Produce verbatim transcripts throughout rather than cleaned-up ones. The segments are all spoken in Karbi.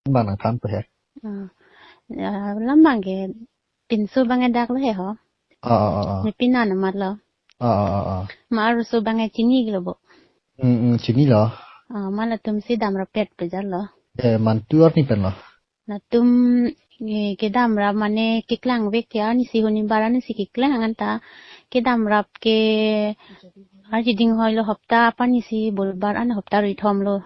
Bang nangthanpo he. Ah, ya, lam abang ke pinso abang ke dak lo he ho. Ah, ah, ah, ah. Ne pin an amat lo. Ah, ah, ah, ah. Ma arloso abang ke chinilo bo. Hmm, hmm, chinilo. Ah, ma latum si damrappet pu jatlo. Eh, mantu arni pen lo. Latum, eh, kedamrap mane keklang vek ke arnisi honibar arnisi keklang anta kedamrap ke arjiding hoi lo hopta aphan isi bulbar an hopta rithom lo.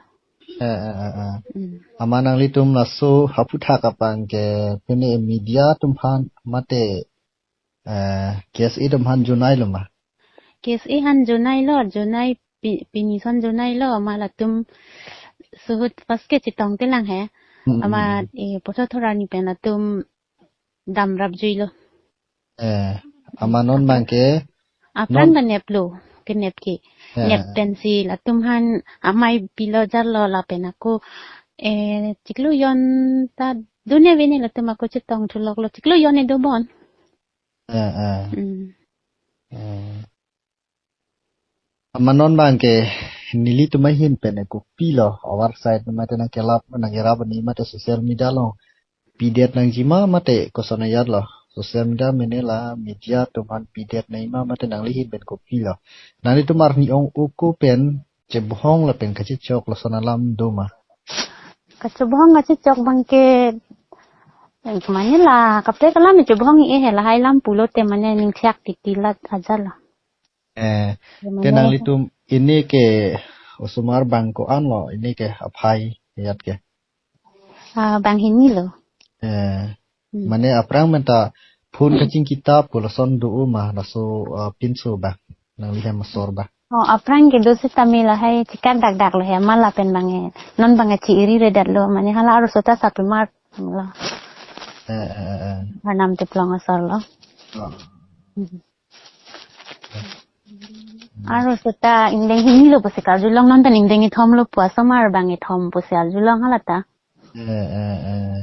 Eh, eh, eh, eh. Hmm. Amat nanglitum laso aphuthak abang ke pine media atum aphan mate, eh, K S A atum aphan jonai lo ma? K S A aphan jonai lo, jonai pi-, pini ason jonai lo, ma latum suhut first ke chetong telang he. Hmm, hmm, amat, hmm. Eh, poso thora ni pen latum damrap jui lo. Eh, amat non abang ke aphrang non ta nep lo, kenep ke. Eh, nep eh. Pensi latum aphan amei pilo jatlo lapen ako, eh, chiklo jon ta dun-e vene latum ako chetong thulok lo, chiklo jon e do bon. Eh, eh. Hmm. Eh. Amat non abang ke nelitum ahin pen kopilo, our side mate nangkelap nangkerap ani mate social media along pidet nangji ma mate koson ajat lo. Social media mene la media atum aphan pidet nangji ma mate nangli ahin pen kopilo. Nanglitum arni ong uku pen chebohong lapen kachechok lason alam do ma? Kachebohong kachechok abang ke, eh, mane la kaprek alam chebohong e he, lahai alam pulote mane ning thiak titi lat ajat lo. Eh, ya, te mane nanglitum ini ke osomar bang ko-an lo, ini ke aphai ajat ke? Ah, bang hini lo. Eh, hmm. Mane aphrang menta phone kachingki ta pu lason do ma laso, ah, pinso abang nangli hem asor abang? Oh, aphrang ke do setame lahai chikak dakdak lo he, ma lapen abang e, non abang e chi-iri redet lo, mane hala arloso ta sapimar lo. Eh, eh, eh, eh. Arnam Teplong asor lo. Oh. Hmm. Arloso ta ingdeng hini lo pusi karjulong, non pen ingdeng kethom lo pu, osomar abang kethom pusi arjulong hala ta. Eh, eh, eh.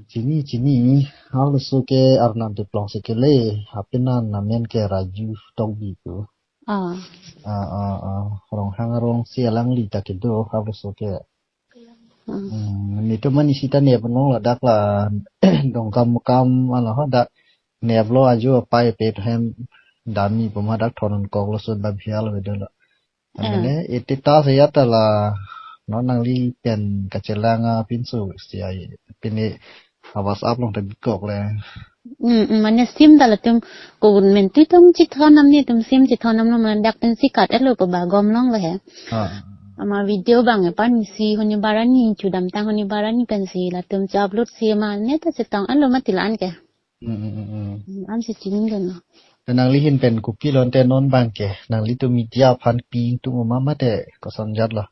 Chini, chini, arloso ke Arnam Teplong si kele, apin an amen ke Raju Tokbi pu. Ah. Ah, ah, ah. Ronghang arong si alangli ta kedo, arloso ke. Hmm. Hmm, netum anisi ta nep nong ladak la Dongkamukam alo ho dak nep lo ajo apai pet hem dami puma dak thon kok lo sun bab hial vedo lo. Ah. Amene iti ta saya ta la non nangli pen kachelang apinso si ai pine a WhatsApp along ta bikok le. Hmm, hmm, mane sim ta latum ko men tu tum chithon nam netum sim chithon nam lo mane dak pensi kat-et lo ko bagom long lo he. Ah. Amat video abang e pensi honibar arni chedamtang honibar arni pensi latum che-upload si mane ta chetong-et lo mati la-an ke. Hmm, hmm, hmm, hmm. Hmm, ansi chini dun lo. Te nangli ahin pen kopilo te non abang ke nanglitum media aphan pi ingtung ma mate koson ajat lo?